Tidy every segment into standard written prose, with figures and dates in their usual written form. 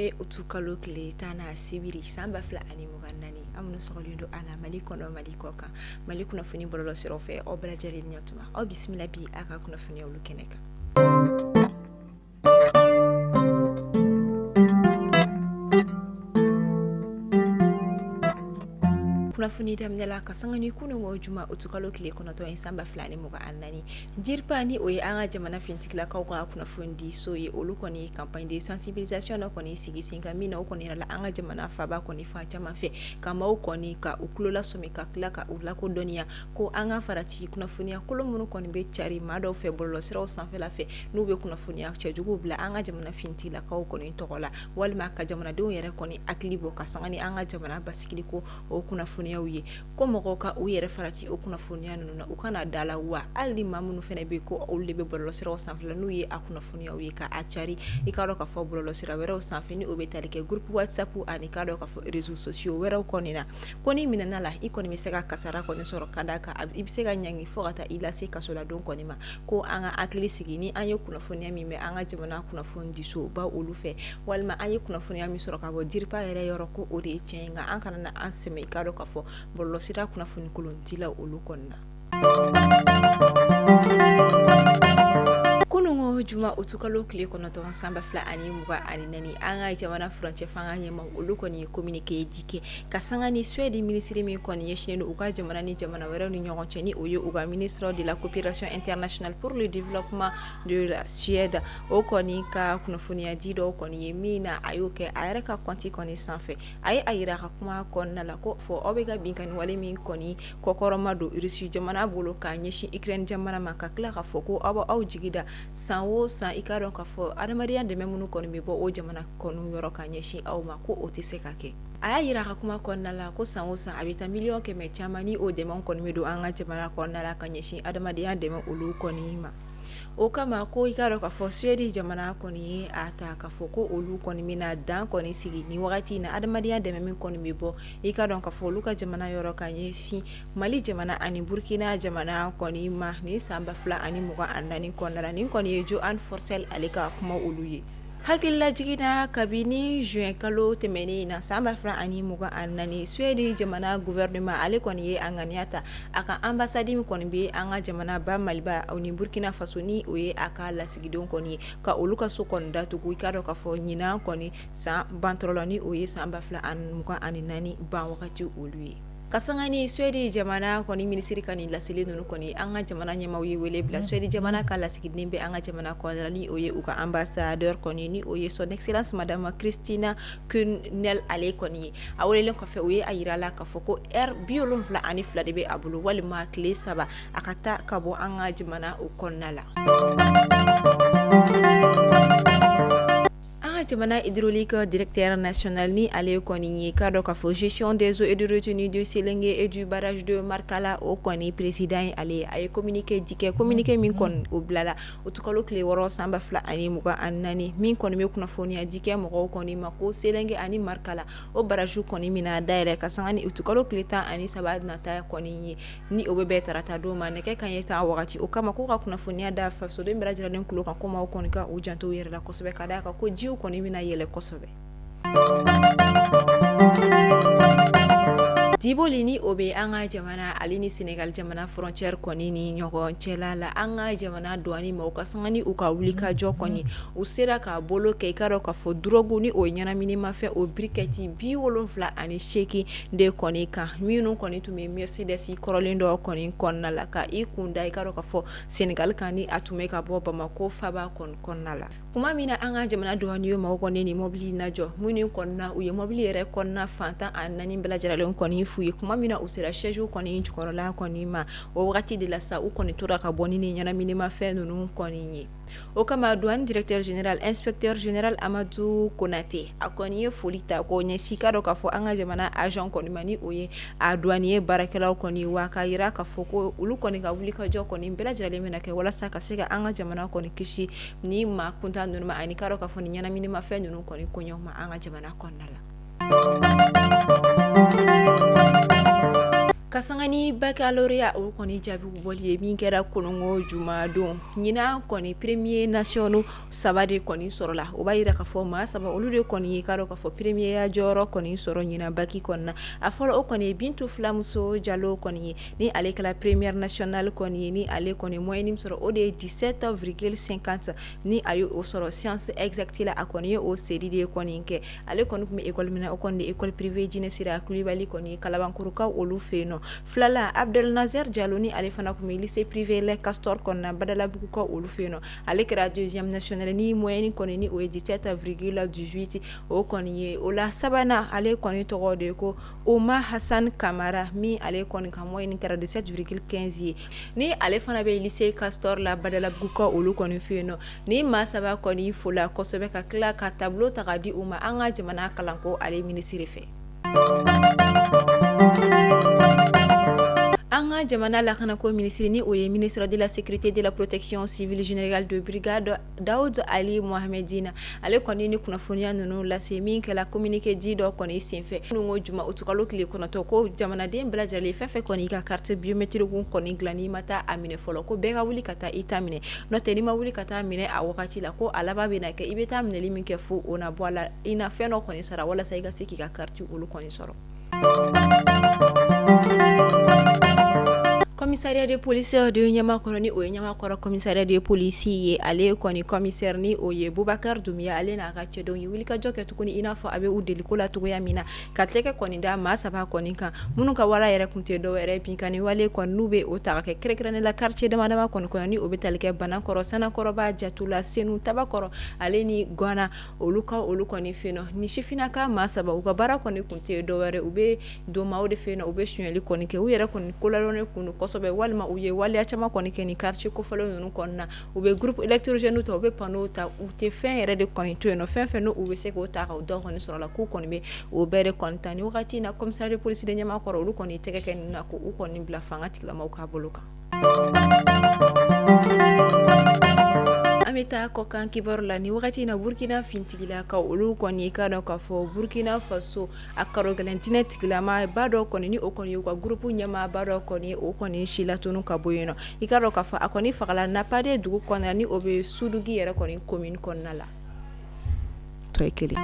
bɛ utukalo tile 10 na sibiri san 2024, aw minnu sɔgɔlen don an na Mali kɔnɔ, Mali kɔ kan, Mali kunnafoni bɔlɔlɔ siraw fɛ, aw bɛɛ lajɛlen ni ɲatuma, aw bisimila bi aw ka kunnafoniya olu kɛnɛ kan. Kunnafoni daminɛ la ka sanga ni kununko juma utukalo tile 9 ye san 2024, DIRPA ni o ye an ka jamana finitigilakaw ka kunnafoni di so ye, olu kɔni ye campagne de sensibilisation dɔ kɔni sigi sen kan min na u kɔni yɛrɛ la an ka jamana faaba kɔni fan caman fɛ, ka maaw kɔni ka u tulo lasɔmi ka tila ka u lakodɔnniya ko an ka farati kunnafoniya kolon minnu kɔni bɛ cari maa dɔw fɛ bɔlɔlɔsiraw sanfɛla fɛ, n'u bɛ kunnafoniya cɛjuguw bila an ka jamana finitigilakaw kɔni tɔgɔ la, walima ka jamanadenw yɛrɛ kɔni hakili bɔ ka sanga ni an ka jamana basigili ko o kunnafoniyaw ye, ko mɔgɔw ka u yɛrɛ farati o kunnafoniya ninnu na, u kana da la. Wa hali ni maa minnu fana bɛ ko olu de bɛ bɔlɔlɔsiraw sanfɛ n'u ye a kunnafoniyaw ye ka a cari, i k'a dɔn k'a fɔ bɔlɔlɔsira wɛrɛw sanfɛ ni o bɛ tali kɛ groupe WhatsApp ani k'a dɔn k'a fɔ réseaux sociaux wɛrɛw kɔni na, ko n'i minɛna la, i kɔni bɛ se ka kasara kɔni sɔrɔ ka d'a kan i bɛ se ka ɲangi fo ka taa i lase kasoladon kɔni ma. Ko an ka hakili sigi, ni an ye kunnafoniya min mɛn an ka jamana kunnafonidisoba olu fɛ, walima an ye kunnafoniya min sɔrɔ ka bɔ DIRPA yɛrɛ yɔrɔ, ko o de ye tiɲɛ ye, nka an kana na an sɛmɛ i k'a dɔn k'a fɔ bɔlɔlɔsira kunnafoni kolondilaw olu kɔni na. Kununko juma utukalo tile 9 san 2024, an ka jamana furancɛ fanga ɲɛmaaw olu kɔni ye communiqué di kɛ ka sanga ni Suède minisiri min kɔni ɲɛsinnen don u ka jamana ni jamana wɛrɛw ni ɲɔgɔn cɛ, ni o ye u ka ministre de la coopération internationale pour le développement de la Suède, o kɔni ka kunnafoniya di dɔw kɔni ye min na a y'o kɛ a yɛrɛ ka compte kɔni sanfɛ. A ye a jira a ka kuma kɔnɔna la ko fɔ aw bɛ ka binkanni wale min kɔni kɔkɔrɔma don Russie jamana bolo k'a ɲɛsin Ukraine jamana ma, ka tila k'a fɔ ko aw bɛ aw jigi da san o san, i k'a dɔn k'a fɔ adamadenya dɛmɛ minnu kɔni bɛ bɔ o jamana kɔni yɔrɔ ka ɲɛsin aw ma, ko o tɛ se ka kɛ. A y'a jira a ka kuma kɔnɔna la ko san o san a bɛ taa miliyɔn 100 caman ni o dɛmɛ kɔni bɛ don an ka jamana kɔnɔna la ka ɲɛsin adamadenya dɛmɛ olu kɔni ma. O kama ko i k'a dɔn k'a fɔ Suède jamana kɔni ye a ta k'a fɔ ko olu kɔni bɛna dan kɔni sigi ni wagati in na adamadenya dɛmɛ min kɔni bɛ bɔ i k'a dɔn k'a fɔ olu ka jamana yɔrɔ ka ɲɛsin Mali jamana ani Burkina jamana kɔni ma nin san 2024 kɔnɔna la. Nin kɔni ye Johan Forssell ale ka kuma olu ye. Hakililajigin na, kabini juin kalo tɛmɛnen in na san 2024, Suède jamana gouvernement ale kɔni ye a ŋaniya ta a ka ambassade min kɔni bɛ an ka jamana ba Maliba ni Burkina Faso, ni o ye a ka lasigidenw kɔni ye, ka olu ka so kɔni datugu, i k'a dɔn k'a fɔ ɲinan kɔni san bantɔrɔ la, ni o ye san 2024 ban wagati olu ye. Ka sanga ni Suède jamana kɔni minisiri ka nin laseli ninnu kɔni, an ka jamana ɲɛmaaw ye wele bila Suède jamana ka lasigiden bɛ an ka jamana kɔnɔna la, ni o ye u ka ambassadeur kɔni, ni o ye son excellence madame Christina Kühnel ale kɔni ye. A welelen kɔfɛ, u ye a jira a la k'a fɔ ko heure 72 de bɛ a bolo, walima tile 3, a ka taa ka bɔ an ka jamana o kɔnɔna la. An ka jamana hydraulique directeur national ni ale kɔni ye k'a dɔn k'a fɔ gestion des eaux et de retenue de Sélingué et du barrage de Markala, o kɔni président ye ale ye. A ye communiqué di kɛ, communiqué min kɔni o bilala utukalo tile 6 san 2024, min kɔni bɛ kunnafoniya di kɛ mɔgɔw kɔni ma ko Sélingué ani Markala o barrage kɔni bɛna dayɛlɛ ka sanga ni utukalo tile 13 nata kɔni ye, ni o bɛ bɛn tarata don ma nɛgɛ kanɲɛ 10 wagati. O kama k'u ka kunnafoniya da fasoden bɛɛ lajɛlen tulo kan, ko maaw kɔni ka u janto u yɛrɛ la kosɛbɛ, ka d'a kan ko jiw kɔni bɛna yɛlɛ kosɛbɛ. Diboli ni o bɛ an ka jamana ale ni Sénégal jamana frontière kɔni ni ɲɔgɔn cɛla la, an ka jamana douane maaw ka sanga ni u ka wulikajɔ kɔni, u sera k'a bolo kɛ i k'a dɔn k'a fɔ drogue ni o ye ɲɛnaminimafɛn o briquet 78 de kɔni kan, minnu kɔni tun bɛ Mercedes kɔrɔlen dɔ kɔni kɔnɔna la ka i kun da i k'a dɔn k'a fɔ Sénégal kan, ni a tun bɛ ka bɔ Bamakɔ faba kɔni kɔnɔna la. Tuma min na an ka jamana douanier maaw kɔni ni mɔbili lajɔ, minnu kɔnɔna u ye mɔbili yɛrɛ kɔnɔna fan 14 bɛɛ lajɛlen kɔni fouillé, tuma min na u sera siège kɔni jukɔrɔla kɔni ma, o wagati de la sa u kɔni tora ka bɔ ni ɲɛnaminimafɛn ninnu kɔni ye. O kama douane directeur général inspecteur général Amadu Konate, a kɔni ye foli ta k'o ɲɛsin k'a dɔn k'a fɔ an ka jamana agent kɔni ma, ni o ye a douanier baarakɛlaw kɔni, wa k'a jira k'a fɔ ko olu kɔni ka wulikajɔ kɔni bɛɛ lajɛlen bɛna kɛ walasa ka se ka an ka jamana kɔni kisi ni maa kuntan ninnu ma, ani k'a dɔn k'a fɔ ni ɲɛnaminimafɛn ninnu kɔni koɲɛw ma an ka jamana kɔnɔna la. Ka sanga ni baccalauréat o kɔni jaabi bɔli ye min kɛra kununko jumadon, ɲinan kɔni premier nationaux saba de kɔni sɔrɔla. O b'a jira k'a fɔ maa saba olu de kɔni ye k'a dɔn k'a fɔ premier ya jɔyɔrɔ kɔni sɔrɔ ɲinan bac kɔnɔna na. A fɔlɔ o kɔni ye Bintu Fulamuso Jalo kɔni ye, ni ale kɛra première nationale kɔni ye, ni ale kɔni moyenne min sɔrɔ o de ye 17,50, ni a ye o sɔrɔ science exacte la. A kɔni ye o série de kɔni kɛ. Ale kɔni tun bɛ école min na, o kɔni de école privée Jinɛ Sira Kulibali kɔni Kalabankɔrɔkaw olu fɛ yen nɔ. Filanan, Abdel Nazer Jalo, ni ale fana tun bɛ lycée privé Les Castors kɔnɔna Badalabugukaw olu fɛ yen nɔ, ale kɛra deuxième nationale ni moyenne kɔni ni o ye 17,18 o kɔni ye. O la sabanan, ale kɔni tɔgɔ de ye ko Oma Hassan Kamara, min ale kɔni ka moyenne kɛra 17,15 ye, ni ale fana bɛ lycée Castor la Badalabugukaw olu kɔni fɛ yen nɔ. Ni maa saba kɔni fola kosɛbɛ ka tila ka tableau ta ka di u ma an ka jamana kalanko ale minisiri fɛ. An ka jamana lakanako minisiri, ni o ye ministre de la sécurité, de la protection civile, général de brigade Daoud Ali Mohamedine, ale kɔni ni kunnafoniya ninnu lase min kɛra communiqué di dɔ kɔni senfɛ ko juma utukalo tile 9, ko jamanaden bɛɛ lajɛlen fɛn fɛn kɔni ka carte biométrique kɔni dilan, n'i ma taa a minɛ fɔlɔ, ko bɛɛ ka wuli ka taa i ta minɛ. N'o tɛ, n'i ma wuli ka taa minɛ a wagati la, ko a laban bɛna kɛ i bɛ taa minɛli min kɛ fo o na bɔ a la, i na fɛn dɔ kɔni sara walasa i ka se k'i ka carte olu kɔni sɔrɔ. Commissariat de police de Ɲamakɔrɔ, ni o ye Ɲamakɔrɔ commissariat de police ye, ale kɔni commissaire ni o ye Bubakari Dunbiya, ale n'a ka cɛdenw ye wulikajɔ kɛ tuguni i n'a fɔ a bɛ u deliko la cogoya min na, ka tɛgɛ kɔni da maa saba kɔni kan, minnu ka wara yɛrɛ tun tɛ dɔwɛrɛ binkanni wale kɔni n'u bɛ o ta kɛ kɛrɛnkɛrɛnnen la quartier dama dama kɔni kɔnɔ, ni o bɛ tali kɛ Banakɔrɔ, Sanakɔrɔba, Jatula, Senu, Tabakɔrɔ, ale ni Gwana olu ka olu kɔni fɛ yen. Ni sifinnaka maa saba, u ka baara kɔni tun tɛ dɔwɛrɛ, u bɛ don maaw de fɛ yen, u bɛ sonyali kɔni kɛ. U yɛrɛ kɔni koladɔnnen kun don kosɛbɛ, walima u ye waleya caman kɔni kɛ ni quartier kofɔlen ninnu kɔnɔna na. U bɛ groupe électrogène ta, u bɛ panneau ta, u tɛ fɛn yɛrɛ de kɔni to yen nɔ, fɛn fɛn n'u bɛ se k'o ta ka dɔ kɔni sɔrɔ la, k'u kɔni bɛ o bɛɛ de kɔni ta. Ni wagati in na, commissariat de police de Ɲamakɔrɔ, olu kɔni tɛgɛ kɛ ninnu na, k'u kɔni bila fanga tigilamɔgɔw ka bolo kan. An bɛ taa kɔkan kibaru la. Ni wagati in na, Burukina finitigilakaw olu kɔni k'a dɔn k'a fɔ Burukina Faso a karogɛlɛn diinɛ tigilama ba dɔ kɔni, ni o kɔni ye u ka groupe ɲɛmaaba dɔ kɔni, o kɔni silatunu ka bɔ yen nɔ. I k'a dɔn k'a fɔ a kɔni fagala Napade dugu kɔnɔna, ni o bɛ Sudugi yɛrɛ kɔni commune kɔnɔna la. Tɔ ye kelen.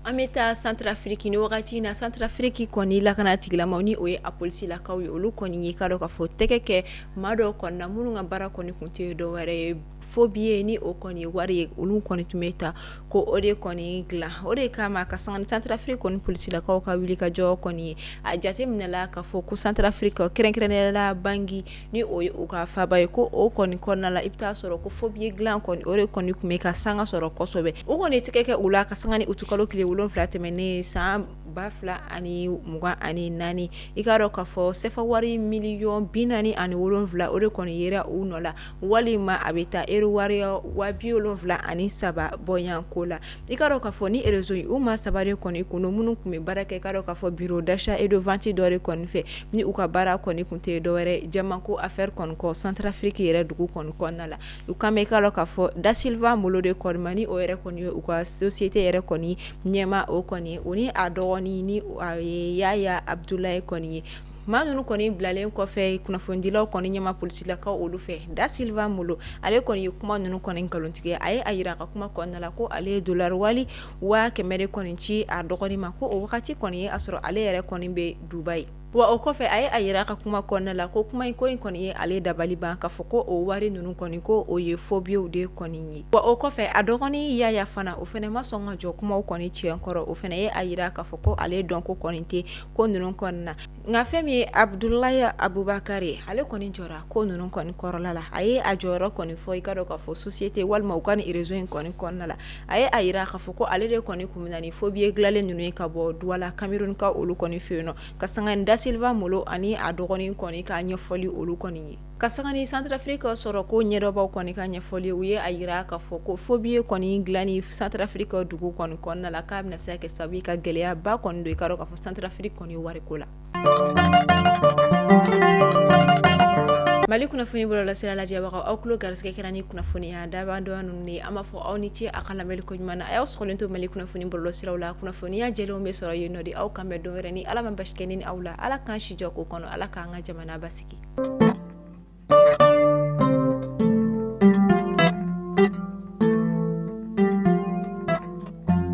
An bɛ taa Centrafrique. Ni wagati in na, Centrafrique kɔni lakana tigilamaw, ni o ye a polisilakaw ye, olu kɔni ye k'a dɔn k'a fɔ tɛgɛ kɛ maa dɔw kɔni na, minnu ka baara kɔni tun tɛ dɔwɛrɛ ye faux billet, ni o kɔni ye wari ye, olu kɔni tun bɛ ta ko o de kɔni dilan. O de kama, ka sanga ni Centrafrique kɔni polisilakaw ka wuli ka jɔ kɔni ye, a jateminɛla k'a fɔ ko Centrafrique, kɛrɛnkɛrɛnnenya la Bangui, ni o ye u ka faaba ye, ko o kɔni kɔnɔna la, i bɛ taa sɔrɔ ko faux billet dilan kɔni, o de kɔni tun bɛ ka sanga sɔrɔ kosɛbɛ. U kɔni tɛgɛ kɛ u la ka sanga ni utukalo tile 7 tɛmɛnen san 2024. I k'a dɔn k'a fɔ sefa wari miliyɔn 47, o de kɔni yera u nɔ la, walima a bɛ taa euro wari 73,000 bɔɲɔgɔnko la. I k'a dɔn k'a fɔ ni réseau in, u maa saba de kɔni kun don, minnu tun bɛ baara kɛ, i k'a dɔn k'a fɔ bureau d'achat et de vente dɔ de kɔni fɛ, ni u ka baara kɔni tun tɛ dɔwɛrɛ jamako affaire kɔni kɔ Centrafrique yɛrɛ dugu kɔni kɔnɔna la. U kan bɛ, i k'a dɔn k'a fɔ Da Silva Molo de kɔni ma, ni o yɛrɛ kɔni ye u ka société yɛrɛ kɔni ɲɛmaa o kɔni, o ni a dɔgɔnin ni a ye Yaya Abudulayi kɔni ye. Maa ninnu kɔni bilalen kɔfɛ kunnafonidilaw kɔni ɲɛma polisilakaw olu fɛ, Da Silva Molo, ale kɔni ye kuma ninnu kɔni nkalontigɛ. A ye a jira a ka kuma kɔnɔna la ko ale ye dolari wali 100,000 de kɔni ci a dɔgɔnin ma, ko o wagati kɔni ye a sɔrɔ ale yɛrɛ kɔni bɛ Dubayi. Wa o kɔfɛ, a ye a jira a ka kuma kɔnɔna la ko kuma in ko in kɔni ye ale dabali ban, k'a fɔ ko o wari ninnu kɔni, ko o ye faux billetw de kɔni ye. Wa o kɔfɛ, a dɔgɔnin Yaya fana, o fana ma sɔn ka jɔ kumaw kɔni tiɲɛ kɔrɔ. O fana ye a jira k'a fɔ ko ale dɔn ko kɔni tɛ ko ninnu kɔni na. Nka fɛn min ye Abudulayi Abubakari ye, ale kɔni jɔra ko ninnu kɔni kɔrɔla la. A ye a jɔyɔrɔ kɔni fɔ, i k'a dɔn k'a fɔ société walima u ka nin réseau in kɔni kɔnɔna la. A ye a jira k'a fɔ ko ale de kɔni tun bɛ na ni faux billet dilanlen ninnu ye ka bɔ Douala, Cameroun ka olu kɔni fɛ yen nɔ, ka sanga ni Da Silva Molo ani a dɔgɔnin kɔni ka ɲɛfɔli olu kɔni ye. Ka sanga ni Centrafrique sɔrɔ ko ɲɛdɔnbaw kɔni ka ɲɛfɔli, u ye a jira k'a fɔ ko faux billet kɔni dilanni Centrafrique dugu kɔni kɔnɔna la, k'a bɛna se ka kɛ sababu ka gɛlɛyaba kɔni don, i k'a dɔn k'a fɔ Centrafrique kɔni wariko la. Mali kunnafoni bɔlɔlɔsira lajɛbagaw, aw tulo garisɛgɛ kɛra ni kunnafoniya damadɔ ninnu ye. An b'a fɔ aw ni ce a ka lamɛnni ko ɲuman na. A y'aw sɔgɔlen to Mali kunnafoni bɔlɔlɔsiraw la, kunnafoniya jɛlenw bɛ sɔrɔ yen nɔ de. Aw kan bɛn don wɛrɛ ni Ala ma basi kɛ ne ni aw la. Ala k'an si jɔ k'o kɔnɔ, Ala k'an ka jamana basigi.